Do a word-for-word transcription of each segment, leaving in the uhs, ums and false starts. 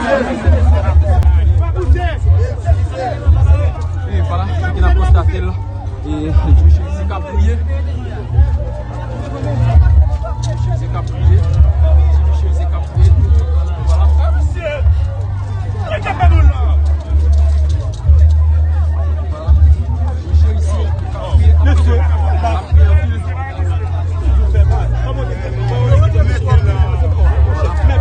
E vwala, jan ke n ap konstate l, e, Jimmy Cherizier k ap kriye. Jimmy Cherizier k ap kriye. Jimmy Cherizier k ap kriye. Vwala. Vwala. Jimmy Cherizier k ap kriye.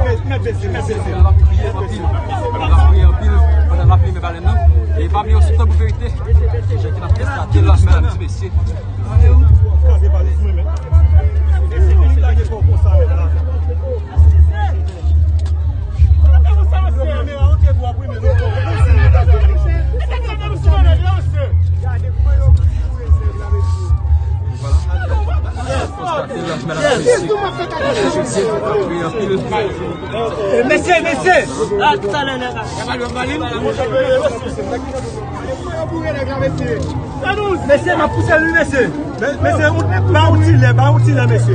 L ap kriye anpil. L ap kriye anpil pandan l ap limen balèn nan. E pa bliye yon sou Tanbou Verite. Jan ke n ap konstate l la, medam, ti mesye. Mesye, mesye! Mesye, n ap pouse l wi, mesye. Mesye, ba yon ti lè, ba yon ti lè, mesye.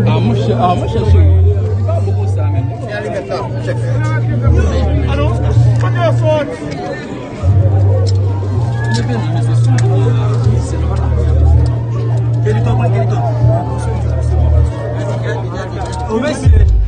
Ah, monchè, ah, monchè, cheri. Li pa bon konsa, men. Kelito, mwen, Kelito. Oh, mesye.